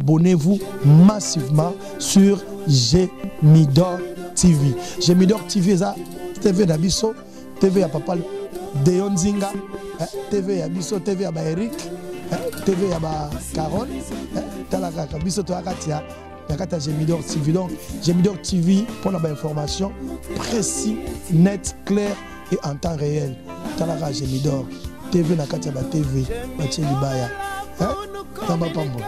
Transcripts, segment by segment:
Abonnez-vous massivement sur Gemidor TV. Gemidor TV eza TV na biso, TV ya papa Deon Nzinga, eh, TV ya biso, TV ya ba Eric, eh, TV ya ba Carole, eh, tala kaka biso toya kati ya na kati ya Gemidor TV. Donc Gemidor TV pour la information précis, net, clair et en temps réel. Tala kaka Gemidor TV na kati ya ba TV batie libaya. Hein? Tamba pambola.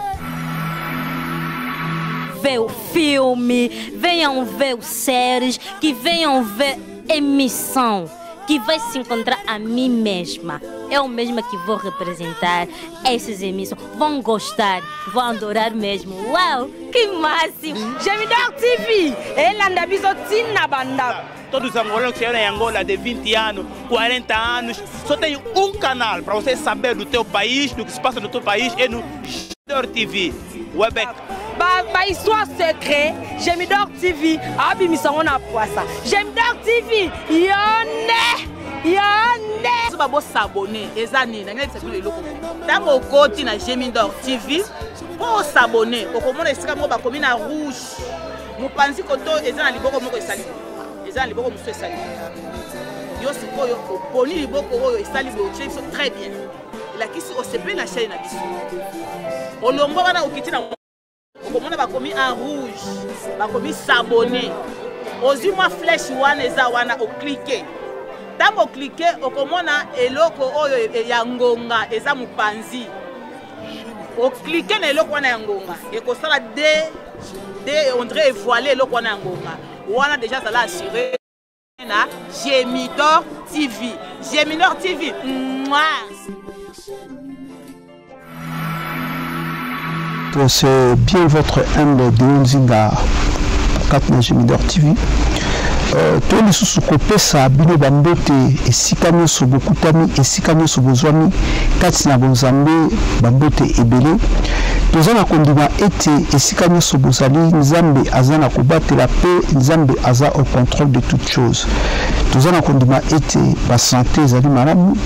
Ver o filme, venham ver os séries, que venham ver emissão, que vai se encontrar a mim mesma. Eu mesma que vou representar essas emissões. Vão gostar, vão adorar mesmo. Uau, que máximo! Gemidor TV, elanda biso tina banda. Todos os angolanos que chegaram em Angola de 20 anos, 40 anos, só tem um canal para você saber do teu país, do que se passa no teu país, é no Gemidor TV. Webec. Ba, ba histoire secret, Gemidor TV, abimisa ngo na poisa. Gemidor TV, yonde, yonde. So ba bo s'abonner, eza nini? Na ngai bino eloko moko. Tango okoti na Gemidor TV, po s'abonner, okomona esika moko bakomi na rouge. Mopanzi koto eza na liboko moko esali. Eza na liboko mosusu esali. Yo sikoyo oponi liboko oyo esali boye otie biso très bien. Elakisi osepeli na chaîne na biso. Olongwa wana okiti na okomona bakomi en rouge, bakomi s'abonner. Ozwi mwa flèche wana eza wana oklike. Ntango oklike okomona eloko oyo ya ngonga eza mopanzi. Oklike na eloko wana ya ngonga ekosala de de on dirait evoile eloko wana ya ngonga wana déjà zala assuré na Gemidor TV. Gemidor TV. Mouah. C'est bien votre humble Deon Nzinga kati na Gemidor TV. To lisusu kopesa bino bambote esika nyonso bokutami, esika nyonso bozwami kati na bonzambe, bambote ebele. Toza na kondima ete esika nyonso bozali, Nzambe aza na kobatela pe Nzambe aza au contrôle de toutes choses. Toza na kondima ete ba santé ezali malamu,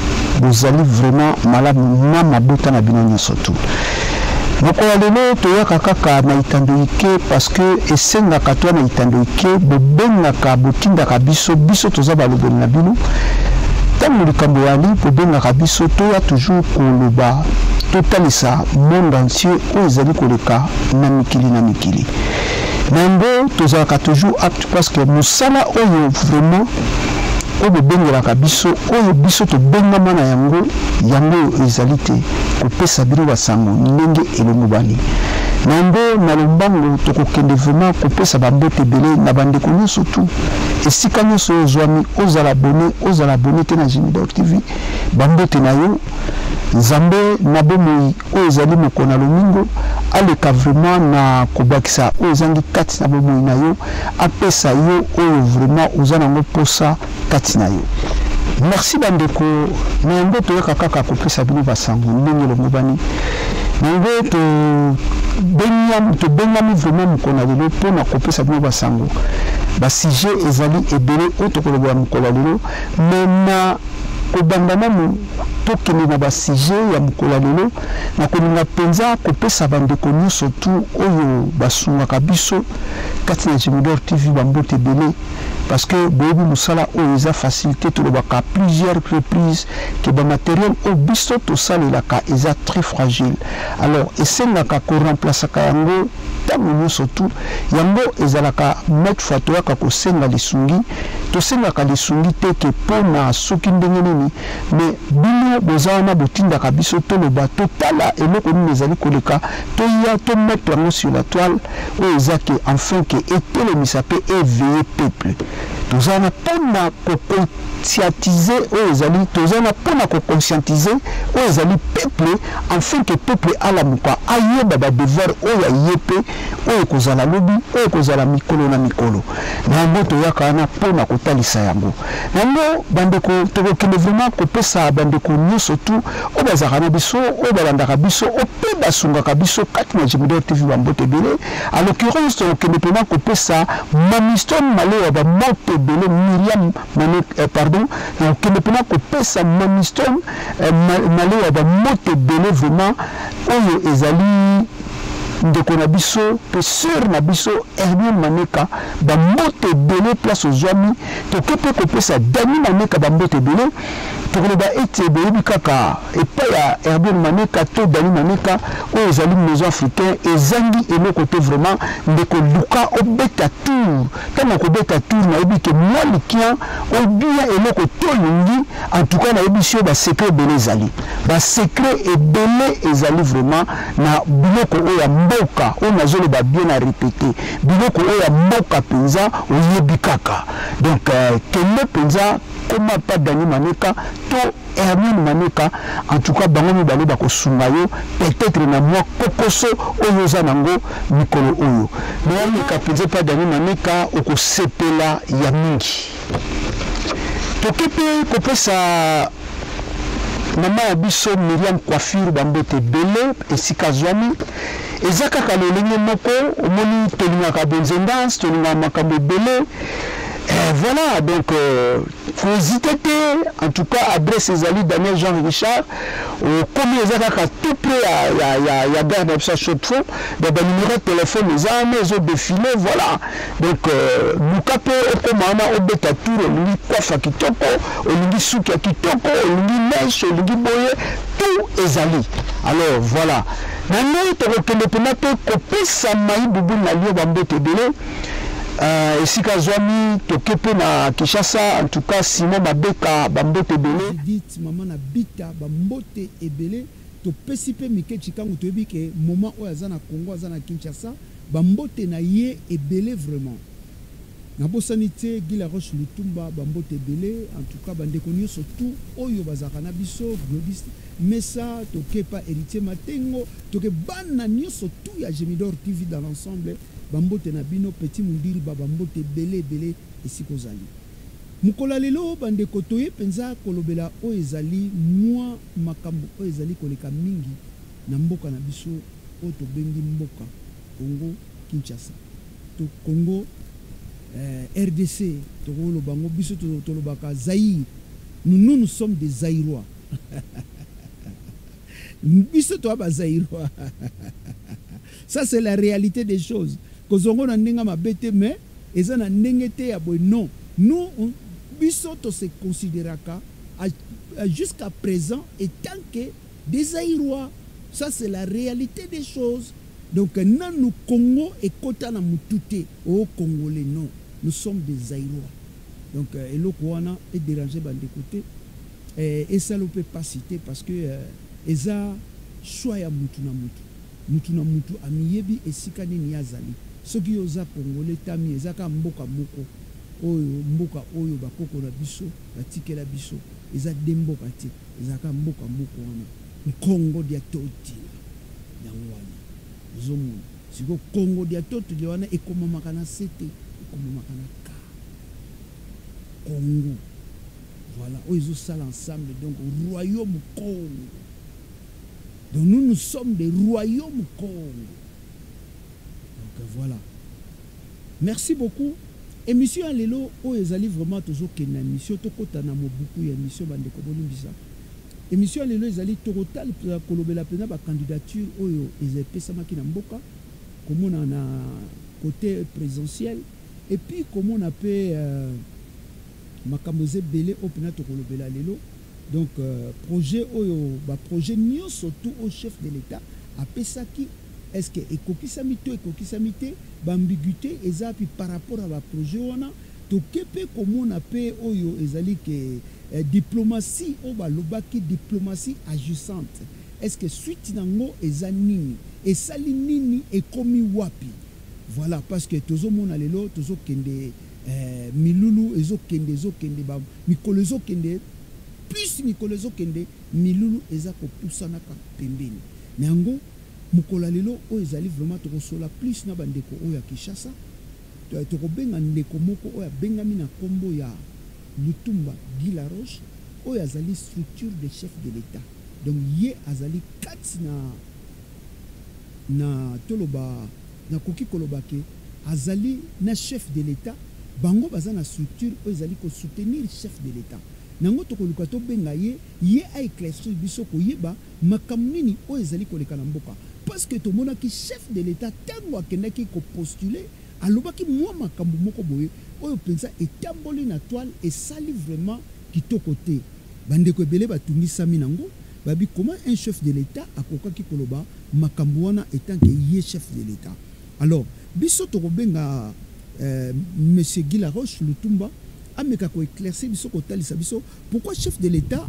bozali vraiment malamu na mabota na bino nyonso tu. Mokolo ya lelo toyaka kaka na itando ike parce que esengaka toya na itando ike, bobengaka, botindaka biso, biso toza balobeli na bino. Ntango likambo eyali, bobengaka biso, toya toujours koloba, totalisa monde entier oyo ezali koleka na mikili na mikili. Na yango tozalaka toujours apte parce que mosala oyo vraiment oyo bobengelaka biso, oyo biso tobengama na yango, yango oyo ezali te kopesa bino basango ndenge elongobani. Na yango na lombango tokokende vraiment kopesa bambote ebele na bandeko nyonso tu, esika nyonso oyo ozwami, ozala abonné, ozala abonné te na Gemidor TV, bambote na yo. Nzambe na bomoi oyo ezali mokolo na lomingo aleka vraiment na kobakisa oyo ezangi kati na bomoi na yo, apesa yo oyo vraiment oza nango posa kati na yo. Merci bandeko, na yango toyaka kaka kopesa bino basango ndenge elongobani. Na yango tobengami vraiment mokolo na lelo mpona kopesa bino basango. Ba sujet ezali ebele oyo tokoloba mokolo ya lelo, mais na kobanda nanu tokende na ba sujet ya mokolo ya lelo, na kolinga mpenza kopesa bandeko nyonso tu oyo basungaka biso kati na Gemidor TV bambote ebele, parce que boyebi mosala oyo eza facilité, tolobaka plusieurs reprises que ba matériel oyo biso tosalelaka eza très fragile. Alors esengaka koremplaçaka yango ntango nyonso tu. Yango ezalaka maintes fois toyaka kosenga lisungi, tosengaka lisungi te ke mpona soki ndenge nini, mais bino boza wana botindaka biso toloba, totala eloko nini ezali koleka, toya tomettre yango sur la toile oyo eza ke enfin ke etelemisa pe éveiller peuple. Toza wana mpona kokonscientiser oyo ezali, toza wana mpona kokonscientiser oyo ezali peuple, afin que peuple alamuka, ayeba ba devoir oyo aye pe, oyo ekozala lobi, oyo ekozala mikolo na mikolo. Na yango toyaka wana mpona kotalisa yango. Na yango bandeko, tokokende vraiment kopesa bandeko nyonso tu oyo bazalaka na biso, oyo balandaka biso, oyo pe basungaka biso kati na Gemidor TV bambote ebele. À l'occurrence, tokokende mpena kopesa Mami Stone Malewa bambote ebele, Myriam Mane, pardon, tokokende mpena kopesa Mami Stone Malewa bambote ebele vraiment oyo ezali Ndeko na biso pe sœur na biso Hermione Maneka ba mbote ebele place ozwami. Toke pe kopesa Dany Maneka ba mbote ebele. Tokoloba ete boyebi kaka epai ya Hermione Maneka to Dany Maneka oyo ezali maison africain ezangi eloko te vraiment. Ndeko luka obeta tour, tango okobeta tour nayebi ke mwa likian ou bien eloko to olingi, en tout cas nayebisi yo ba secret ebele ezali, ba secret ebele ezali vraiment na biloko oyo ya mboka oyo nazoloba bien na repete, biloko oyo ya mboka penza oyebi kaka. Donc kende penza koma pa Dany Maneka to Hermione Maneka, en tout cas bango mibale bakosunga yo peut-être na mwa kokoso oyo oza nango mikolo oyo. Boyameka penza pa Dany Maneka, okosepela ya mingi. Toke pe kopesa mama ya biso Myriam Coiffure ba mbote ebele esika azwami. Eza kaka lolenge moko omoni tolingaka bonzendance, tolingaka makambo ebele. Voilà, donc faut hésiter te. En tout cas adresse ezali Daniel Jean Richard, okomi eza kaka tout près ya gare na biso ya Chaux-de-Fonds. Donc ba numéro ya téléphone eza wana ezo défiler, voilà. Donc luka pe okoma wana obeta tour, olingi coiffe ya kitoko, olingi suki ya kitoko, olingi mèche, olingi boye, tout ezali. Alors voilà, na ngai tokokende mpena pe kopesa Mayi Bubu na Lyon ba mbote ebele. Esika azwami, toke pe na Kinshasa, en tout cas Simon Mabeka ba mbote ebele. Judith mama na Bita ba mbote ebele. Topesi pe Mike Tshikangu, toyebi ke moment oyo aza na Congo, aza na Kinshasa, ba mbote na ye ebele vraiment. Nabosani te Guy Laroche Lutumba, ba mbote ebele. En tout cas ba ndeko nioso tout oyo bazalaka na biso, Glodis Mesa, toke pa Heritier Matengo, toke bana nioso tout ya Gemidor TV dans l'ensemble, ba mbote na bino. Petit Mundiriba, ba mbote ebele ebele esika ozali. Mokolo ya lelo ba ndeko toye penza kolobela oyo ezali mua makambo oyo ezali koleka mingi na mboka na biso oyo tobengi mboka Congo Kinshasa to Congo rdc, tokoloba yango biso tolobaka Zaïre, nous nous nous sommes des Zaïrois biso toa ba Zaïrois ça c'est la réalité des choses, kozwa yango na ndenge mabe te mais eza na ndenge te ya boye non, nous on, biso to se consideraka jusqu'à présent etant que des Zaïrois, ça c'est la réalité des choses. Donc nanu Congo ekota na mutu te oh Congolais non, nous sommes des Zaïrois. Donc eloko wana e déranger bandeko te, esalo pe pasi te parce que eza choix ya mutu na mutu. Mutu na mutu amiyebi esika nini ye azali. Soki yo oza Congolais tami eza kaka mboka moko oyo mboka oyo bakoko na biso batikela biso eza de mboka te, ezalaka mboka moko wana Nkongo dia Totila yango wana ozomona sikoyo Kongo dia Totila wana ekomamaka na se te, ekomamaka na K Congo voilà oyo ezosala ensemble donc royaume Congo. Donc nous, nous sommes des royaumes Congo. Donc voilà. Merci beaucoup. Émission ya lelo oyo ezali vraiment tozokende na émission, tokota na mobuku ya émission bandeko bolimbisa. Émission ya lelo ezali tokotala kolobela mpenza ba candidature oyo epesamaki na mboka, komona na côté présidentiel et puis komona pe makambo eza ebele oyo mpenza tokolobela lelo. Donc projet oyo ba projet nyoso tout au chef de l'État apesaki, est-ce que ekokisami to ekokisami te, ba ambiguïté eza puis par rapport à ba projet wana toke pe komona pe oyo ezali ke diplomatie oyo balobaki diplomatie agissante, est-ce que suite nango eza nini, esali nini, ekomi wapi? Voilà, parce que tozomona lelo tozokende milulu ezokende ezokende ba mikolo ezokende plus mikolo ezokende milulu eza kopusanaka pembeni na yango. Mokolo ya lelo oyo ezali vraiment tokosola plus na bandeko oyo ya Kinshasa, tokobenga ndeko moko oyo abengami na kombo ya Lutumba Guy Laroche oyo azali structure de chef de l'Etat. Donc ye azali kati na na toloba nakoki koloba ke azali na chef de l'Etat, bango baza na structure oyo ezali ko soutenir chef de l'Etat. Nango tokoluka tobenga ye, ye a éclaircir biso koyeba makambo nini oyo ezali koleka na mboka. Parce que tomonaki chef de l'Etat tango akendaki ko postuler alobaki mua makambo moko boye oyo penza etamboli na toile esali vraiment kitoko te. Ba ndeko ebele batungisami nango, babi comment un chef de l'Etat akokaki koloba makambo wana etant que ye chef de l'Etat. Alors biso tokobenga monsieur Guy Laroche Lutumba ameka ko eclaircir biso, kotalisa biso pourquoi chef de l'Etat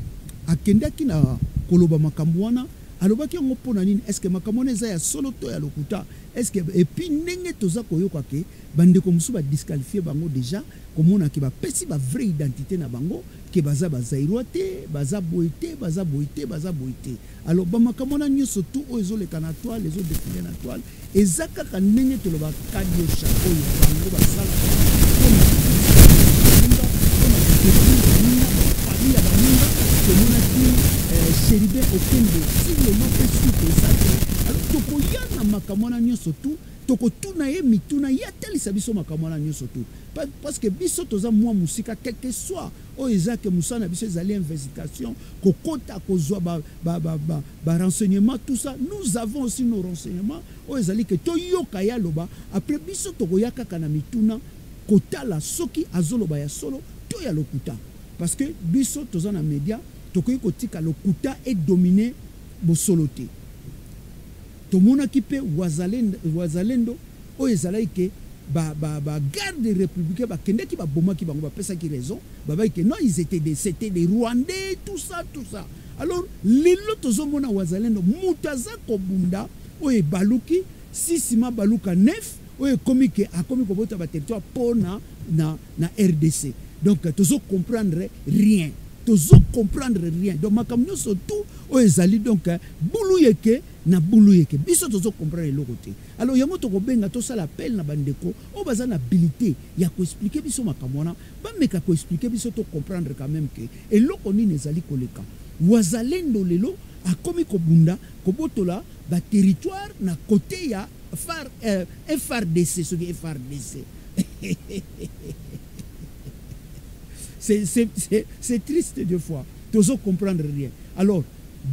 akendaki na koloba makambo wana. Alobaki yango pona nini? Est ce que makambo wana eza ya solo to ya lokuta? Est ce que et puis ndenge toza koyoka ke ba ndeko mosusu ba disqualifier bango dejà, komona ke ba pesi ba vraie identite na bango ke baza ba Zaïrois te, baza boye te, baza boye te, baza boye te. Alors ba makambo wana nioso tout oyo ezo leka na toile, ezo defiler na toile, eza kaka ndenge tolobaka kadiosha oyo bango basalaka pona kobebisa baninga, pona ko detruire baninga, ba famille ya baninga. Tomonaki Cherubin Okende ti lelo pe suite eza te. Alors tokoya na makambo wana nionso tout, tokotuna ye mituna, ye atalisa biso makambo wana nionso tout. Parce que biso toza mua mosika quelque soit oyo eza que mosala na biso ezali investigation, kokota kozua ba ba ba ba ba renseignements tout ça, nous avons aussi nos renseignements oyo ezali que toyoka ye aloba, après biso tokoya kaka na mituna kotala soki azoloba ya solo to ya lokuta. Parce que biso toza na media, tokoki kotika lokuta e dominer bosolo te. Tomonaki pe wazalendo wazalendo oyo ezalaki que ba ba ba gardes republicains bakendaki babomaki bango, bapesaki raison, babaki que non ils etaient des c'etaient des rwandais tout ça tout ça. Alors lelo tozomona wazalendo mutu aza kobunda oyo ebaluki six mabaluka neuf oyo ekomi que akomi kobota ba territoire po na na na rdc. Donc tozo comprendre rien, tozo comprendre rien. Donc makambo nionso tout oyo ezali donc bulu yeke na bulu yeke, biso tozo comprendre eloko te. Alors yango tokobenga tosala appel na ba ndeko oyo baza na habilite ya ko expliquer biso makambo wana, bameka ko expliquer biso to comprendre quand meme que eloko nini ezali koleka. Wazalendo lelo akomi kobunda kobotola ba territoires na cote ya far, FARDC, soki FARDC c'est triste deux fois, tozo comprendre rien. Alors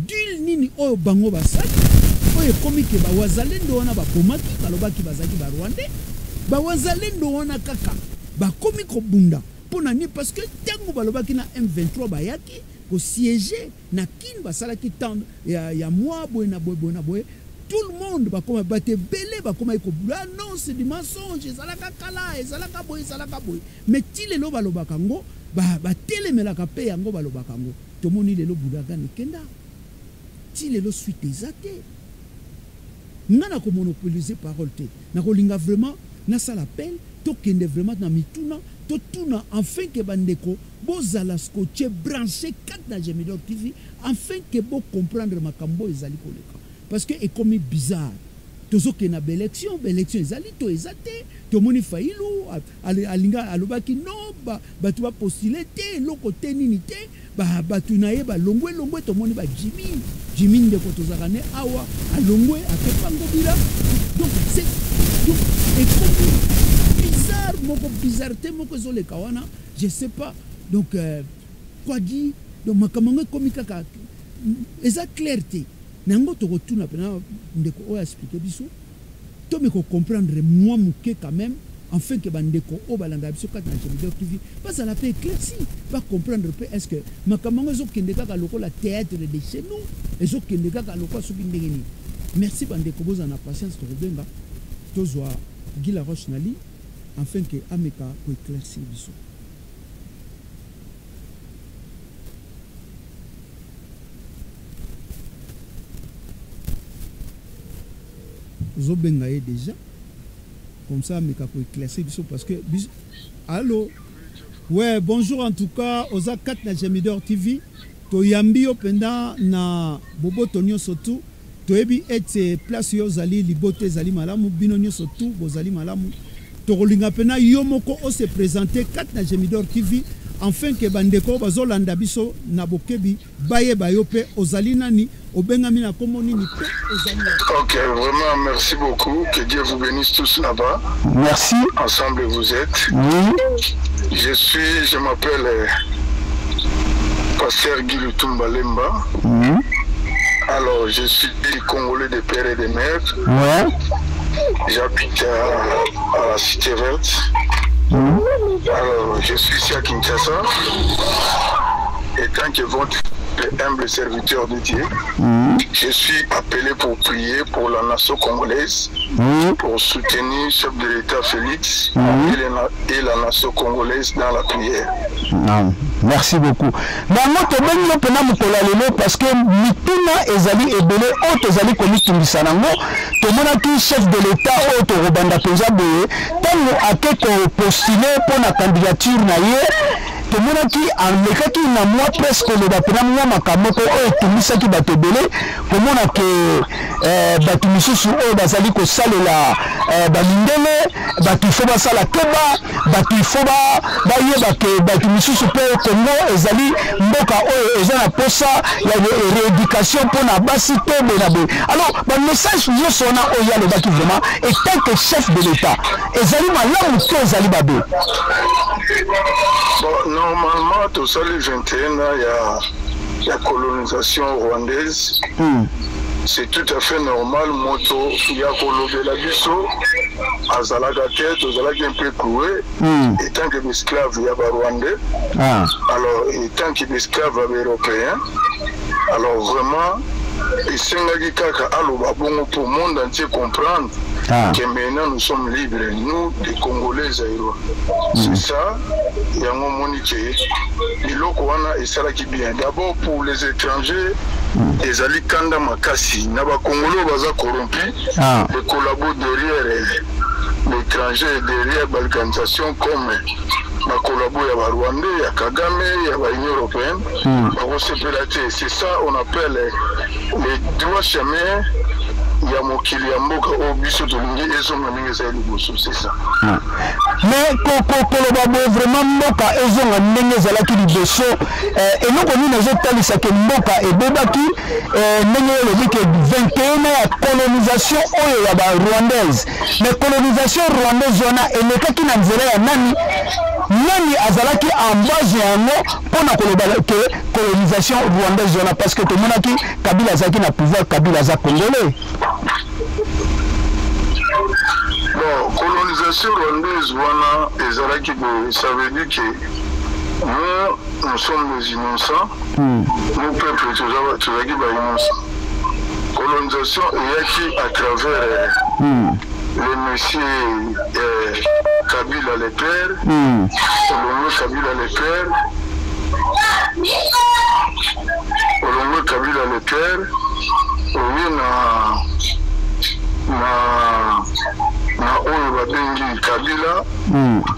deal nini oyo bango basali oyo ekomi ke ba wazalendo wana babomaki, balobaki bazalaki ba rwandais, ba wazalendo wana kaka bakomi kobunda pona nini? Parce que tango balobaki na M23 bayaki ko siéger na Kin, basalaki temps ya, ya mois boye na boye boye na boye, tout le monde bakoma bato ebele bakomaki kobula, ah non c'est du mensonge, ezalaka kala, ezalaka boye, ezalaka boye, mais ti lelo balobaka yango, batelemelaka pe yango, balobaka yango. Tomoni lelo Bunagana ekenda, ti lelo suite eza te. Nga nako monopoliser parole te, nakolinga vraiment nasala appel, tokende vraiment na mituna, totuna enfin que ba ndeko bozala scotche, branche kati na Gemidor TV enfin que bo comprendre makambo oyo ezali koleka. Parce que ekomi bizarre. Tozokende na ba elections, ba elections ezali to eza te, tomoni Fayilu alinga alobaki non bato ba postuler te, eloko te, nini te, ba bato na ye balongwe longwe, tomoni ba Jimmy, Jimmy ndeko tozalaka ne awa alongwe ake pa Ngobila. Donc c'est donc ekomi bizarre moko, bizarreté moko ezoleka wana, je sais pas. Donc quoi dire, donc makambo yango ekomi kaka eza clair te. Na yango tokotuna pena ndeko oyo a expliquer biso, tomeka ko comprendre mua moke quand meme, afin que ba ndeko oyo balandaka biso kati na Gemidor TV bazala pe eclairci, ba comprendre pe est-ce que makambo yango ezo kende kaka lokola theatre de chez nous, ezo kende kaka lokola soki ndenge nini. Merci ba ndeko, bozala na patience, tokobenga tozua Guy Laroche na ligne afin que ameka ko eclaircir biso. Tozo benga ye dejà comme ça ameka ko eclaircir biso parce que biso allo ouais bonjour en tout cas oza kati na Gemidor TV toyambi yo mpenza na boboto nyonso tu toyebi ete place yo ozali libota ezali malamu bino nyonso tu bozali malamu tokolinga mpena yo moko o se présenter kati na Gemidor TV enfin que bandeko bazolanda biso na bokebi bayeba yo pe ozali nani, obengami na kombo nini pe ozali wapi. Ok, vraiment merci beaucoup, que Dieu vous benisse tous là-bas. Merci. Ensemble vous êtes. Oui. Je suis, je m'appelle euh, Pasteur Guy Lutumba Lemba. Oui. Alors, je suis congolais de père et de mère. Ouais. J'habite à, à la Cité Verte. Alors, je suis ici à Kinshasa. Et tant que votre humble serviteur de Dieu, je suis appelé pour prier pour la nation congolaise, pour soutenir le chef de l'État Félix et, les na- et la nation congolaise dans la prière. Non. Merci beaucoup. Bango tobengi yo mpena mokolo ya lelo parce que mituna ezali ebele oyo tozali komitungisa nango. Tomonaki chef de l'État oyo tokobanda mpenza boye, ntango ake kopostule mpo na candidature na ye, tomonaki alekaki na mwa presse koloba mpena mwa makambo moko oyo etungisaki bato ebele, komona ke bato misusu oyo bazali kosalela bamindele, bato ifo basala keba, bato ifo bayeba ke bato misusu mpe Congo ezali mboka oyo eza na posa ya rééducation mpona basi te, boye na boye. Alors bamessage nyonso wana oyo ye alobaki, vraiment, en tant que chef de l'État, ezali malamu to ezali mabe? Bon, normalement, tosali 21 ans ya colonisation rwandaise. C'est tout à fait normal. Moto ya kolobela biso azalaka te, tozalaki un peu cloué étant que esclave ya barwandais. Alors, étant que esclave ya baeuropéen, alors vraiment esengaki kaka aloba bongo pour monde entier comprendre que maintenant nous sommes libres, nous des Congolais zaïrois. C'est ça yango omoni ke biloko wana esalaki bien. D'abord, pour les étrangers, ezali kanda makasi na bakongolo oyo baza corrompu, les collabos derrière l'étranger, derrière baorganisation comme bacollabo ya barwandais, ya Kagame, ya baunion européenne, bakosepela te. C'est ça on appelle les droits chemin ya mokili ya mboka oyo biso tolingi ezonga ndenge ezali liboso. C'est ça. Mais koloba boye, vraiment, mboka ezonga ndenge ezalaki liboso, eloko nini ezotalisa ke mboka ebebaki? Ndenge olobi ke 21 ya colonisation oyo ya barwandaise, mais colonisation rwandaise wana elekaki na nzela ya nani? Nani azalaki en base yango mpona koloba ke colonisation rwandaise wana? Parce que tomonaki Kabila azalaki na pouvoir, Kabila aza congolais. Bon, colonisation rwandaise wana ezalaki boye. Ça veut dire que nous, nous sommes des innocents. Nous, peuple, tozalaki bainnocent. Colonisation eyaki à travers le monsieur Kabila le père. Olongwe Kabila le père, olongwe Kabila le père, oye na oyo babengi Kabila.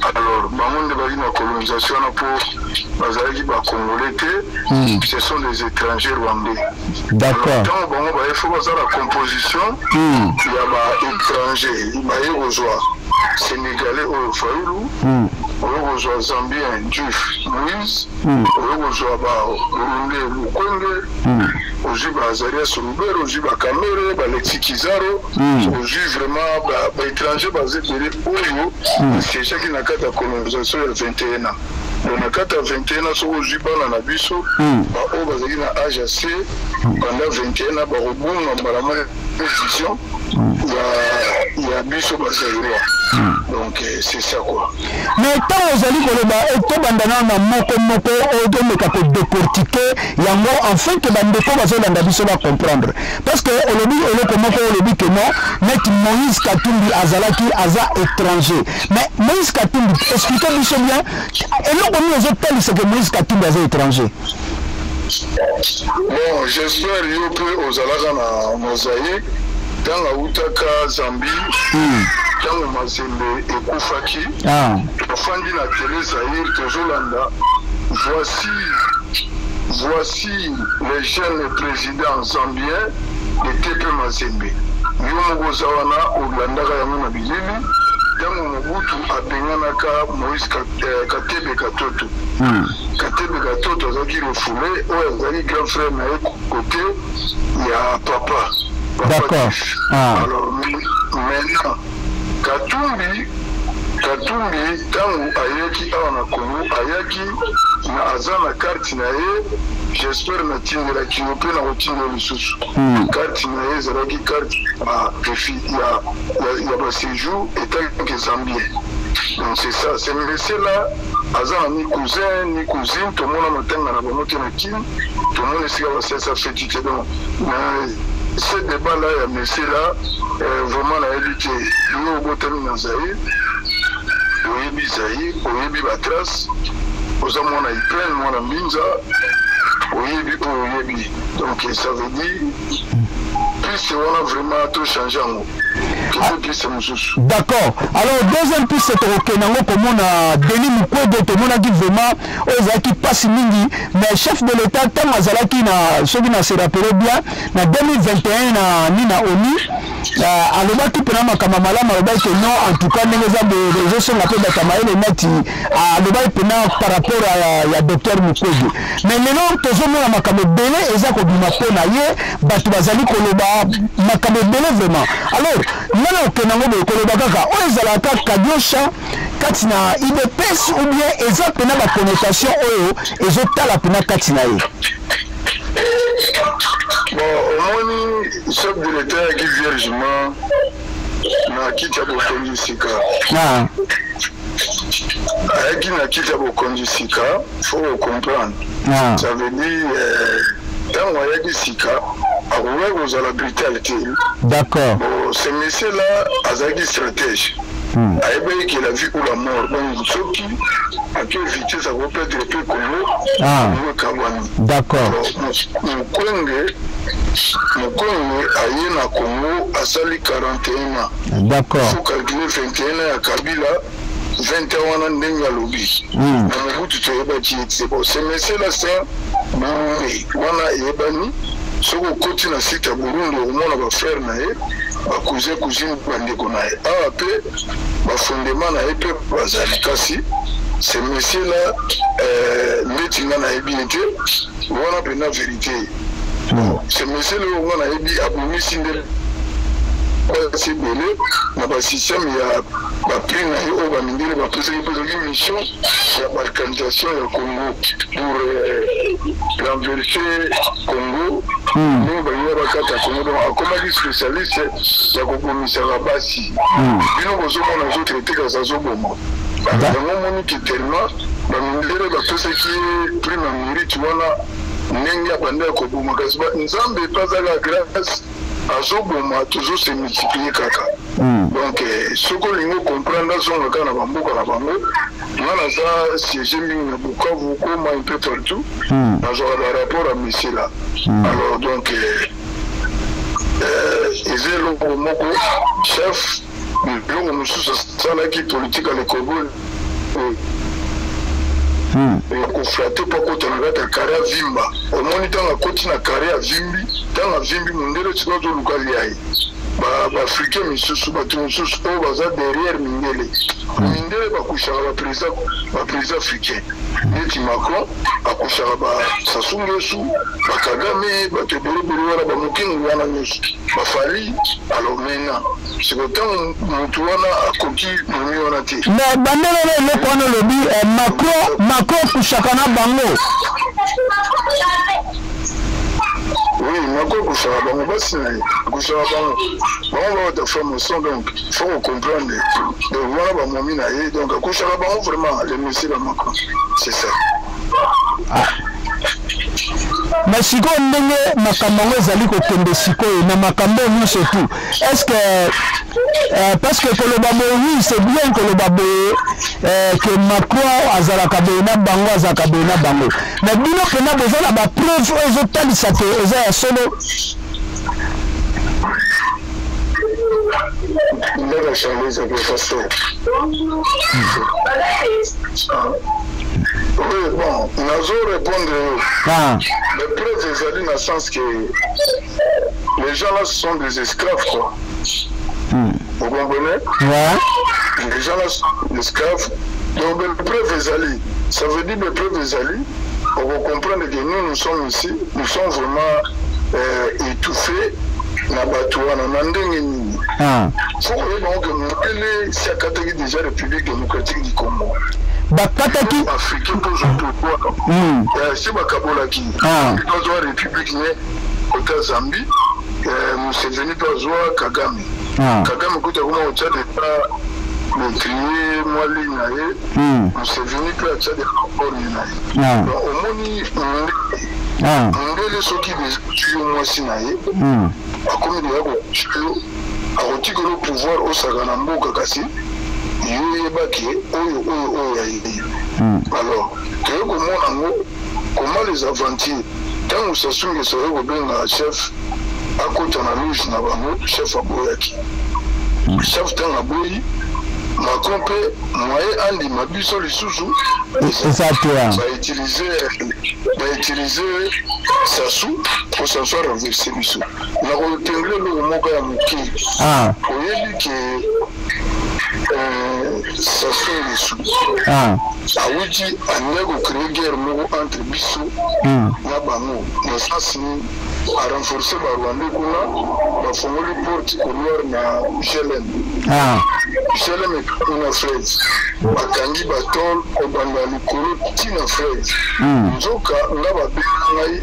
Alors bango nde bazali na colonisation wana mpo bazalaki bacongolais te. Ce sont des étrangers rwandais. Ntango bango baye, fo bazala composition ya baétranger. Baye kozwa Sénégalais oyo Fayulu, oyo kozwa Zambien Juif Moïse, oyo kozwa Baburundais Mukwege, ozwi baAzarias Ruberwa, ozwi baKamerhe, baAlexis Gisaro, ozwi vraiment baétranger baza ebele oyo basiégeaki na kati ya colonisation ya 21 ans. Donc na kati ya 21 ans, soki ozwi bana na biso baoyo bazalaki na age ya c pendant 21 ans, bakobunga mbala moko vision ya biso bazaïrois. Donc c'est ça quoi. Mais ntango ozali koloba, tobanda nano na moko moko oyo, tomeka kodécortiquer yango afin ke bandeko bazolanda biso bacomprendre, parce que olobi eloko moko, olobi ke non, neti Moïse Katumbi azalaki, aza étranger. Mais Moïse Katumbi, explique biso bien, eloko nini ezotalisa ke Moïse Katumbi aza étranger? Bon, j'espère yo mpe ozalaka na mosaïque ntango autaka Zambie, ntango Mazembe ekufaki. Tofandi na télé Zaire, tozolanda: "Voici, voici le jeune président zambien de TP Mazembe." Yo moko oza wana, olandaka yango na bilili. Ntango Mobutu abenganaka Moïse Katebe Katoto, Katebe Katoto azalaki refoulé, oyo azalaki grand frère na ye côté ya papa. Alors maintenant, Katumbi, ntango ayaki awa na Congo, ayaki na aza na carte na ye. J'espère natindelaki yo mpe nakotindela lisusu. Carte na ye ezalaki carte ya ya ba séjour etant que Zambien. Donc c'est ça, ce monsieur là aza na ni cousin ni cousine, tomona matanga na bango te na Kin, tomona esika basalisa feti te. Donc ce débat là ya monsieur là, vraiment nayebi te. Yo obotami na Zaïre, oyebi Zaïre, oyebi batrace, oza mwana Iprene, mwana Mbinza, oyebi oyo oyebi. Donc ça veut dire piste wana vraiment tochange yango, tofe piste mosusu. D'accord. Alors, deuxième piste, tokokende yango komona Denis Mukwege. Tomonaki vraiment oyo ezalaki mpasi mingi, mais chef de l'État, ntango azalaki na, soki na se rappeler bien, na 2021 na ni na ONU, alobaki mpena makambo malamu. Alobaki ke non, en tout cas ndenge eza boye, ezosonga mpe bato ya mayele neti alobaki mpena par rapport ya docteur Mukwege. Mais lelo tozomona makambo ebele eza kobima mpo na ye, bato bazali koloba makambo ebele vraiment. Alors nga na okende yango boye, koloba kaka oyo ezalaka kadiosha kati na UDPS ou bien eza mpena baconnotation oyo ezotala mpena kati na ye? Bon, omoni, chef de l'État ayaki viergement na kiti ya bokonzi sika. Ayaki na kiti ya bokonzi sika, faut comprendre. Ça veut dire, ntango ayaki sika, akokaki kozala brutal te. Bon, ce monsieur là azalaki stratège. Ayebaki ke la vie ou la mort. Donc soki ake vitesse, akoperdre mpe Congo. Congo ekabwani. Mukwege, Mukwege aye na Congo, asali 41 ans. Faut calculer 21 ans ya Kabila, 20 ans wana ndenge alobi. Na Mobutu toyebaki ye te. Bon, ce monsieur là, c'est un Burundais wana eyebani. Soki okoti na site ya Burundi, okomona bafrère na ye, bacousin, cousine, bandeko na ye awa mpe bafondement na ye mpe bazali. Kasi ce monsieur là, ndeti nga nayebi ye te wana mpena vérité. Ce monsieur là oyo nga nayebi, abomisi nde basi ebele na basystème ya baprix na ye oyo bamindele bapesaki mpe ezalaki mission ya balkanisation ya Congo pour renverser Congo, ndenge balinga bakata Congo. Donc akomaki spécialiste ya kobomisaka basi. Bino bozomona azotraite, kasi azoboma. Yango omoniki tellement bamindele bapesaki ye prime ya mérite wana, ndenge abanda ya koboma. Kasi Nzambe epe azaka grâce, azoboma, tozose multiplier kaka. Donc soki olingi ocomprendre, azonga kaka na bamboka na bango. Nga naza siège mingi na Bukavu, Goma, un peu partout. Nazwaka barapport ya monsieur là. Alors donc eza eloko moko chef, eloko mosusu asalaki politique ya lekobo koflatter mpo akota na kati ya carré ya vimba. Omoni, ntango akoti na carré ya vimbi, ntango avimbi, mondele sikoyo azoluka lia ye. Baafricain misusu, bato mosusu oyo baza derrière mindele, mindele bakushaka baprésident, baprésident africain neti Macron akushaka baSassou Nguesso, baKagame, bato ebelebele wana, bamokengi wana nyonso, bafali. Alors maintenant siko ntango motu wana akoki momi wana te. Mais bandele na eloko wana olobi, Macron, Macron kushaka na bango. Oui, Macron akushaka bango, basi na ye akushaka bango, bango babata franc-maçon. Donc faut comprendre, donc wana bamomi na ye, donc akushaka bango vraiment, le monsieur la Macron, c'est ça. Ah. Mais sikoyo ndenge makambo yango ezali kokende sikoyo na makambo oyo nyonso tu, est ce que parce que koloba boye, oui, c'est bien koloba boye que Macron azalaka boye na bango, azalaka boye na bango, mais bino mpena boza na bapreuve oyo ezotalisa ke eza ya solo? Ndaka Charles ezalaki pasteur. Oui, bon, nazo répondre yo. Les preuves ezali na sens que les gens là, ce sont des esclaves, quoi. Vous comprenez? Ouais. Les gens là sont des esclaves. Donc les preuves ezali, ça veut dire les preuves ezali, on va comprendre que nous, nous sommes ici, nous sommes vraiment étouffés na bato wana na ndenge nini. Ah. Faut koyeba ngo ke mondele si akataki déjà République démocratique du Congo. Bakataki africain mpo ozwa pouvoir. Si bakabolaki. Ah. Bazwa république ne kota Zambie, Museveni mpe azwa Kagame. Ah. Kagame kuta akoma kotya deja maîtrier mwa ligne na ye. Museveni mpe atya deja borne na ye. Ah. Donc omoni Ah. mondele soki deja yo mwasi na ye akomi deja kotia yo, akotikela yo pouvoir osaka na mboka, kasi yo oyebaki oyo oyo oyo ya ye. Alors toye komona yango comment les aventures, ntango Sassou Nguesso aye kobenga chef akota na loge na bango, chef aboyaki. Chef ntango aboyi, Macron mpe moye andima biso lisusu Eza te, ah. Bautilize Sassou po Sassou arenverse biso. Na koepingle eloko moko ya moke. Ah. Oyebi ke Sassou Nguesso Ah. awuti alingai kocréer guerre moko entre biso na bango, na sens nini? Arenforce Barwandais kuna, bafongoli porte couloir na GLM. Ah. GLM ekami na fleuve, bakangi batole kobanda likolo ntina fleuve. Nzoka nga babenga ngai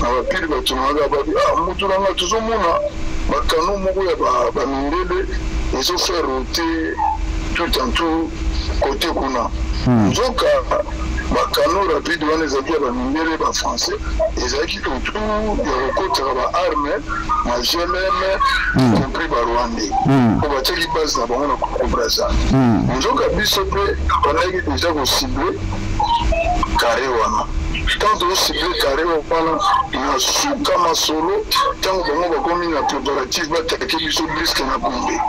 na bapili, bato nanga babi: "Ah, mutu na nga, tozomona bakano moko ya bamindele ezofaire route tout en tout côté kuna." Nzoka bakano rapide wana ezalaki ya bamindele, bafrançais, ezalaki autour ya kokotaka baarme na GLM, compris Barwandais, po batiaki base na bango na Congo Braza. Nzoka biso mpe bandaki deja kocible carré wana. Ntango tozocible carré wana, na suka masolo, ntango bango bakomi na préparatif batake biso brusque na Gombe,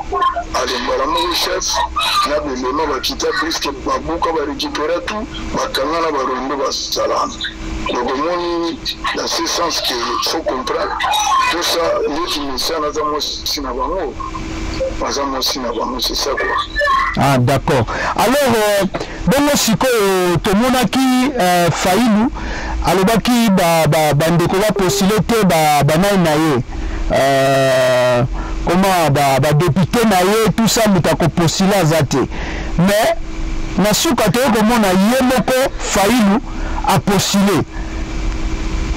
ale mbala moko chef na belema bakita brusque, babuka, barécupéra tout, bakanga na Barwandais basala wana. Donc omoni, dans ce sens que faut comprendre tout ça, neti mesana aza mwasi na bango, aza mwasi na bango, c'est ça quoi. Ah, d'accord. Alors bongo sikoyo tomonaki Fayulu alobaki bandeko bapostule te, banani na ye, comment, badéputé na ye, tout ça, moto akopostule aza te. Mais na suka toye komona ye moko Fayulu apostule.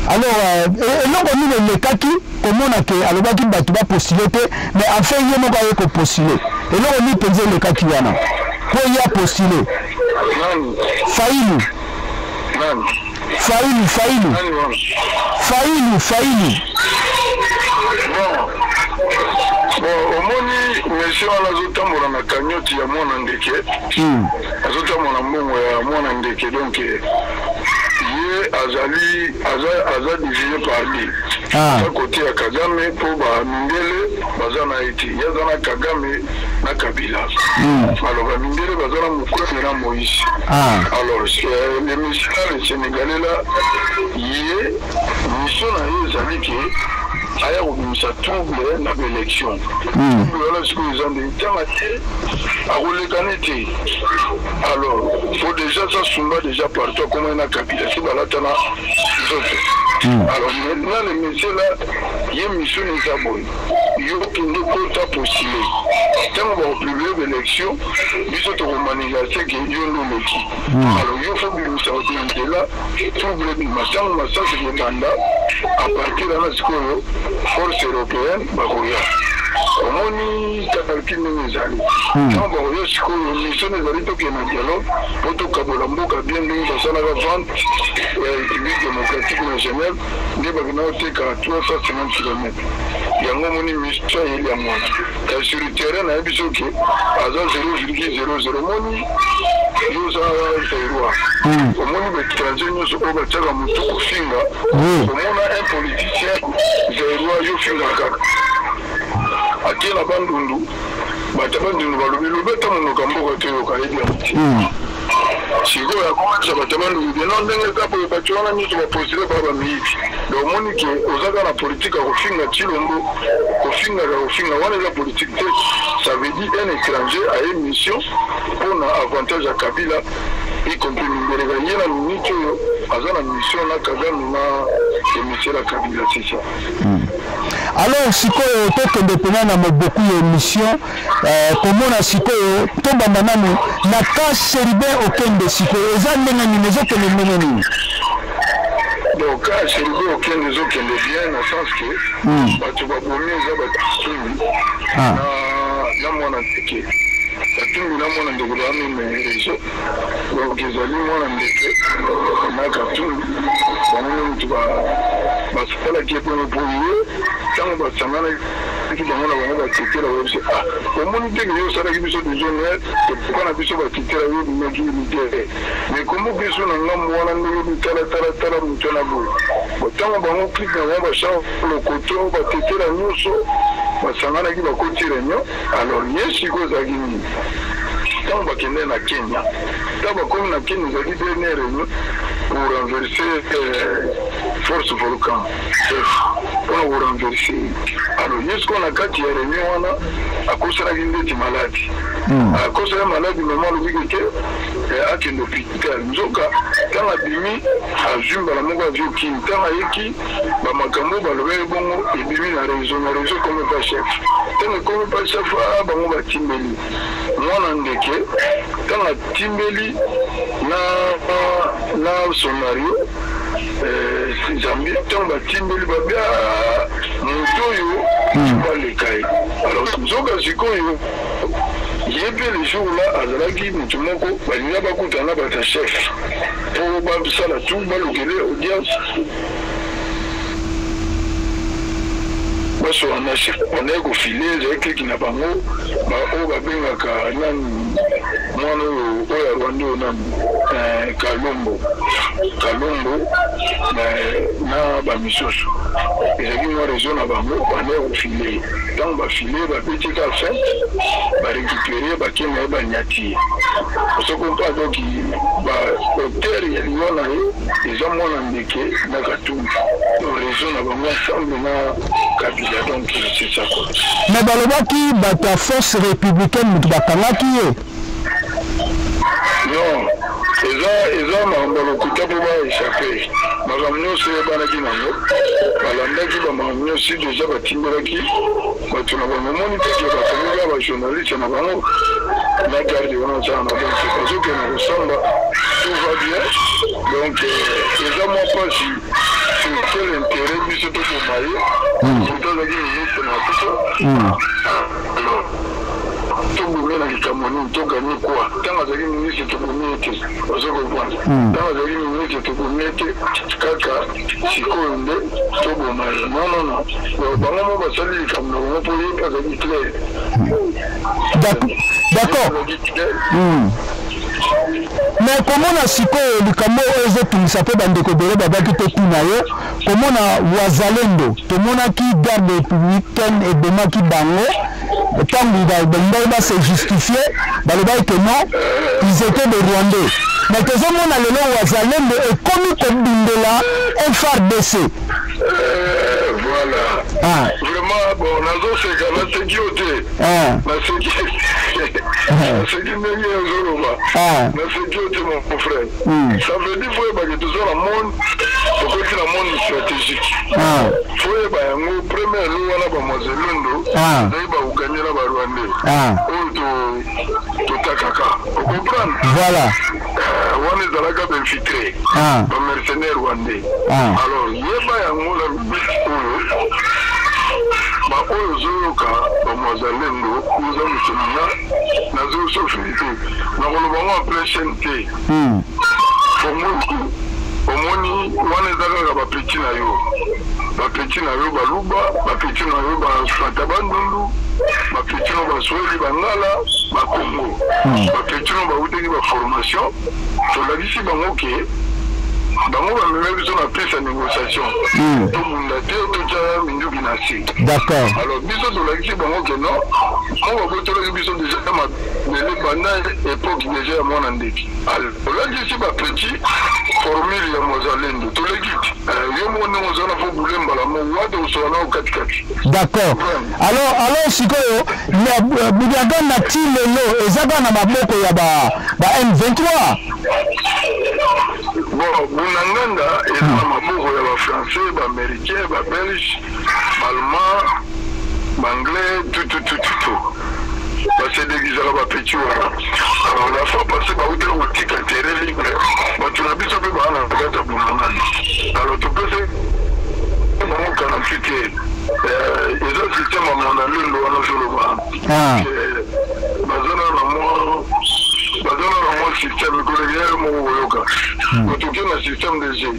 Alors eloko nini elekaki komona ke alobaki bato bapostule te, mais enfin ye moko aye kopostule? Eloko nini mpenza elekaki wana mpo ye apostule? Nani? Fayulu. Nani? Fayulu, Fayulu. Nani wana? Fayulu, Fayulu. Bon, omoni, monsieur wana azotambola na cagnotte ya mwana ndeke. Azotambola mbongo ya mwana ndeke. Donc ye azali aza divisé par deux. Ah. Aza côté ya Kagame mpo bamindele baza na ye te. Ye aza na Kagame na Kabila. Alors bamindele baza na Mukwege na Moïse. Ah. Alors le monsieur là, le Sénégalais là, ye mission na ye ezali ke aya kobimisa trouble na baélection. Trouble wana sikoyo eza nde ntanga te, akolekane te. Alors faut déjà sasumba déjà partout akomai na Kabila si balata na nzoto. Alors maintenant le monsieur là, ye mission eza boye: yo kende kota postule, ntango bakopublie baélection, biso tokomanigase ke yo nde oleki. Alors yo faut bimisa bato na nzela, trouble ebima. Ntango masasi kobanda, à partir wana sikoyo force européenne bakoya. Omoni calcul ndenge ezali? Ntango bakoya sikoyo, mission ezali tokende na dialogue mpo tokabola mboka bien, ndenge basalaka vente ya République démocratique na Genève, nde bakenda koteka 350 km. Yango omoni mission ayeli yango wana. Kasi sur le terrain, nayebi soki aza 0,00. Omoni, yo oza Zaïrois, omoni baétranger nyonso oyo batiaka motu kofinga. Omona un politicien zaïrois, yo finga kaka, atie na Bandundu, bato ya Bandundu balobi: "Lobi ata monoko ya mboka toyoka." Yebi yango te. Sikoyo akomisa bato ya Bandundu bino ndenge eza boye, bato wana nyonso bapostule baa bamiyibi. Donc omoni ke oza kaka na politike ya kofinga Tshilombo, kofingaka, kofinga wana eza politike te. Ça veut dire un étranger aye mission mpona avantage ya Kabila. Y compris Mimbereka ye na minute oyo aza na mission na Kagame na Emisela Kabila c'est ça. Alors sikoyo tokende mpena na moboku ya émission komona sikoyo tobanda nanu na ka Chérubin Okende sikoyo eza ndenge nini ezokende ndenge nini? Donc ka Chérubin Okende ezokende bien na sens que bato babomi eza batumbi na mwana ndeke batumbi na mwana ndeke ba même réseau donc ezali mwana ndeke na katumbi bango nde moto basalaki ye mpono mpo ye ntango basanganaki bango na bango batetela bayebisi ah omoni te ke yo osalaki biso déshonneur epoka na biso batetela yo obimaki leader mais kombo biso na ngambo wana ndenge bitalatala moto na boye ntango bango clique na bango bacharle lokoto batetela nyonso basanganaki bakoti réunion. Alors ye sikoyo ezalaki nini ntango bakende na Kenya, ntango bakomi na Kenya ezalaki dernière réunion pour renverser force volcan F mpona korenverser. Alors ye sikoyo na kati ya réunion wana akosanaki ndeti maladi, akosaki maladi mama alobiki te akende hôpital. Nzoka ntango abimi azwi mbala moko azwi okini ntango ayeki bamakambo balobaki bongo ebimi na réseau, na réseau ekomi pa chef. Ntango ekomi pa chef bango batimbeli mwana ndeke. Ntango atimbeli na sonario Zambie, ntango batimbeli babia moto oyo baleka ye. Alors nzoka sikoyo ye mpe le jour là azalaki motu moko balinga bakutana na bato ya chef mpo basala tu balukele audience basola na chef bandaki kofile ezali kliki na bango oyo babengaka nani mwana oyo oyo ya Rwanda oyo nani Kalombo Kalombo na bamisusu ezalaki mwa réseau na bango bandaki kofile. Ntango bafile babeti ka fete barécupere bakende ye banyati ye osokompa. Donc baauteur ya liwa na ye eza mwana ndeke na Katumbi, donc réseau na bango ensemble na Kabila. Donc c'est ça quoi. Mais balobaki bato ya force républicaine moto bakangaki ye. Non, eza makambo ya lokuta mpo baéchappe makambo nyonso eyebanaki nango. Balandaki bamakambo nyonso déjà batimbelaki bato na bango. Omoni teke bakangi kaka bajournaliste na bango na garde wana azala na donc bazokende kosamba, tout va bien. Donc eza mwa mpasi sur quel intérêt biso tokoma ye, pourtant azalaki ministre na biso. Alors tobomi na likambo nini? Toganye kwa ntango azalaki ministre tobomi ye te, ozo comprendre? Ntango azalaki ministre tobomi ye te, kaka sikoyo nde toboma ye? Non, non, non, bango mo basali likambo na bango mpo ye mpe azalaki clair. D'accord, mais komona sikoyo likambo oyo ezotungisa mpe bandeko ebele babaki totuna yo, komona wazalendo tomonaki garde républicaine ebomaki bango ntango balingaki base justifie balobaki ke non, ils étaient des Rwandais. Mais tozomona lelo wazalendo ekomi kobundela FARDC. Voilà. Vraiment bon, nazoseka, naseki yo te, naseki, naseki ndenge ozoloba, naseki yo te mon frère. Ça veut dire faut oyebake toza na monde, tokoti na monde stratégique, faut oyeba yango. Première lo wana bamwazelendo ezali baugandais na barwandais oyo totakaka, ocomprendre? Voilà. Wana ezalaka bainfiltré, bamercenaire rwandais. Alors yeba yango na minute oyo baoyo ozoyoka bamwazalendo oza moto na nazosofri te, nakoloba ngo en plein chaîne te. Omoni wana eza kaka bapeti na yo, bapeti na yo baluba, bapeti na yo bafata bandundu, bapeti no baswahili, bangala, bakongo, bapeti no bautaki baformation. Tolakisi bango ke bango bamema biso na pesa négociation, tobunda te, totya minduki na se. D'accord. Alors biso tolakisi bango ke non, mo babotolaki biso déjà mabele. ebele banda epoque deja ya mwana ndeki. Olakisi ba petit formule ya mozalendo toleki te yo moko ndenge oza na fo boule mbala moko wata osola nao katikati. D'accord. Alors alors sikoyo Bunagana ti lelo eza kaka na maboko ya ba ba M23? Bon, Bunaganda eza na maboko ya ba français, ba américains, ba belges, ba allemands, ba anglais, tout tout tout tout tout. Ba se déguisaka ba petits wana. Alors la fois passée bawutaki kotika terrain libre, bato na biso mpe baa na kati ya Bunagana. Alors topesi bango 48 heures. Eza système ya Mwanalendo wana ozoloba. Baza na mwa baza na mwa système koleka ye moko koyoka. Otoke na système de jeu.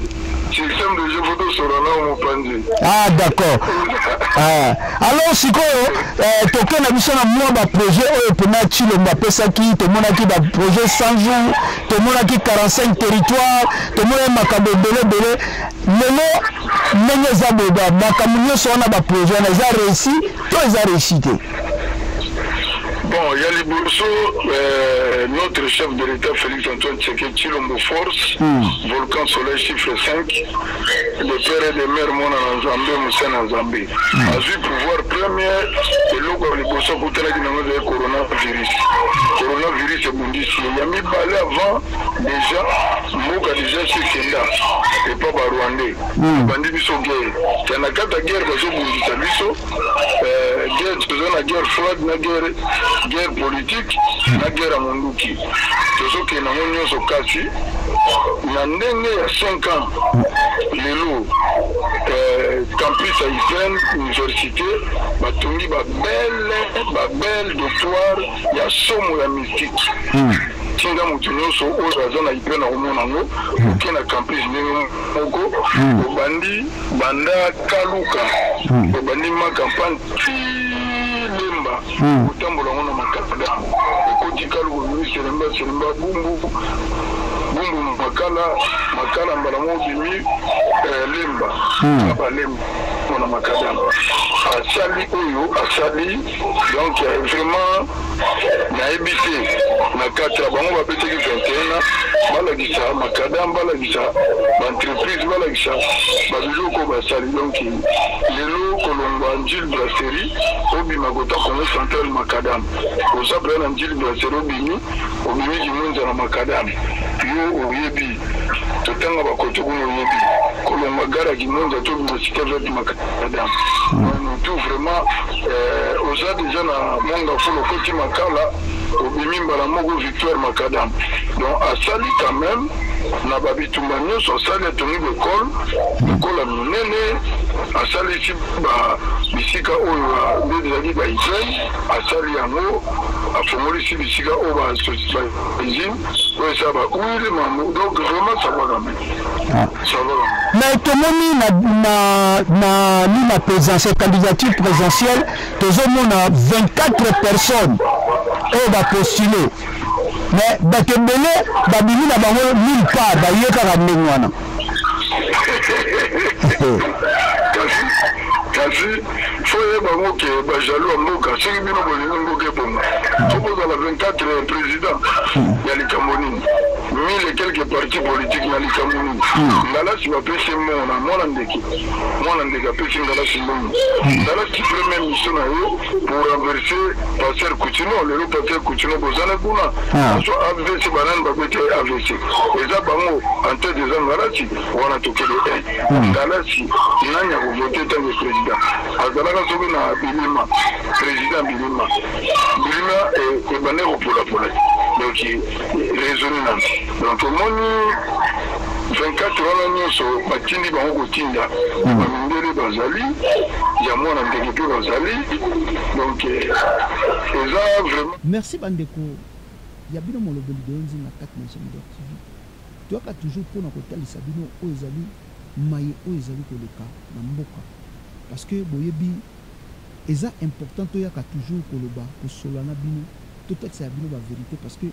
Système de jeu faut tosola nao mopanzi. Ah d'accord. Ah. Alors sikoyo eh, toke na biso na mwa ba projet oyo mpena Tshilombo apesaki, tomonaki ba projet 100 jours, tomonaki 45 territoires, tomonaki makambo ebele ebele. Lelo ndenge eza boye ba makambo nyonso wana ba projet wana eza réussi to eza réussi te? Bon, ya liboso notre chef de l'État Félix Antoine Tshisekedi Tshilombo force, volcan soleil chiffre 5, le père et de mère mwana na Nzambe mosa na Nzambe. Azwi pouvoir premier eloko ya liboso akutanaki nango ezali coronavirus. Coronavirus ebundisi ye. Ya mibale avant déjà mboka déjà si ekenda epa ba Rwandais. Babandi biso guerre. Ya na kati ya guerre bazobundisa biso. Guerre toza na guerre froide na guerre guerre politique na guerre ya monduki. Tozokende yango nyonso kasi na ndenge ya 5 ans lelo campus ya Ukraine université batongi ba belle ba belle dortoir ya somo ya mystique. Tinda moto nyonso oyo aza na Ukraine akomona yango. Oke na campus ndenge moko obandi banda Kaluka obandi ma campagne ti Lemba otambola yango na makada ekoti Kaluka obimi Selemba Selemba Bumbu Bumbu Makala Makala mbala moko obimi Lemba ba Lemba na makadam asali oyo asali donc vraiment nayebi te na kati ya bango babetaki 21 balakisa makadam balakisa baentreprise balakisa babiloko basali donc lelo kolongwa Njili Brasserie obima kota Congo Central makadam oza mpenza na Njili Brasserie obimi obimi Kimwenza na makadam yo oyebi totanga bakoto kuna oyebi kolongwa gare ya Kimwenza tobima cité verte makadam tout vraiment oza déjà na Monga Fulu okoti Makala obimi mbala moko Victoire Makadam donc asali quand même na babitumba nyonso asali atongi baekole ekole ya minene asalisi ba bisika oyo nde ezalaki ba hygiène asali yango afongolisi bisika oyo ba usine oyo esala ba huile mambo donc vraiment ça va quand même. Ça va. Mais tomoni na na na ni na présidentielle candidature présidentielle tozomona 24 personnes oyo bapostule mais bato ebele babimi na bango nulle part baye kaka ndenge wana. Kasi fo yeba yango ke bajaloux ya mboka soki bino bolingi mboka ebonga fo bozala 24 président ya likambo nini mille et quelques partis politiques na likambo nini. Ngalasi bapesi mbongo na mwana ndeke mwana ndeke apesi Ngalasi mbongo. Ngalasi première mission na ye pour renverser pasteur Kutino. Lelo pasteur Kutino bozana kuna azwa AVC banani babeti AVC eza bango en tête eza Ngalasi wana tokende 1 Ngalasi nani akovote ntango président azalaka soki na Bilima président Bilima Bilima ebande kopolapola donc raisonne nani donc omoni 24 wana nyonso batindi bango kotinda bamindele bazali ya mwana ndeke mpe bazali donc eza vraiment. Merci bandeko ya bino molobeli Deo Nzinga kati na Gemidor TV. Toyaka toujours pona kotalisa bino oyo ezali maye oyo ezali koleka na mboka parce que boyebi eza important toyaka toujours koloba kosolola na bino totalisa ya bino ba verite parce que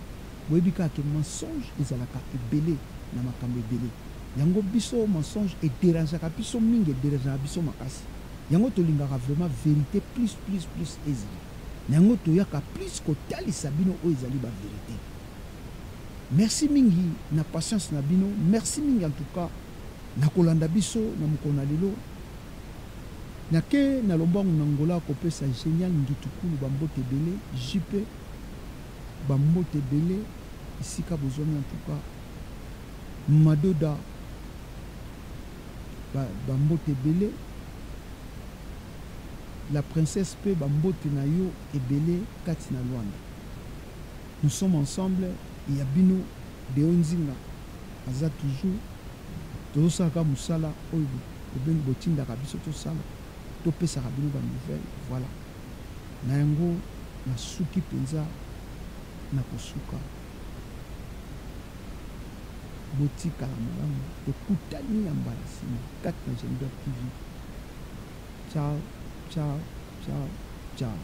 boyebi kaka ke mensonge ezalaka ebele na makambo ebele yango biso mensonge e derangeaka biso mingi e derangeaka biso makasi yango tolingaka vraiment verite plus plus plus ezala. Na yango toyaka plus kotalisa bino oyo ezali ba verite. Merci mingi na patience na bino, merci mingi en tout cas na kolanda biso na mokolo na lelo. Nake na lombangu na Angola kopesa Genial Ngitukulu ba mbote ebele, JP ba mbote ebele esika bozwami en tout cas Madoda ba ba mbote ebele. La princesse pe ba mbote na yo ebele kati na Luanda. Nous sommes ensemble ya bino Deo Nzinga aza toujours tozo sala kaka musala oyo bobengi botindaka biso tosala topesaka bino ba nouvelles voilà. Na yango na suki penza na kosuka. Botikala malamu tokutani ya mbala sima kati na Gemidor TV. Ciao ciao ciao ciao.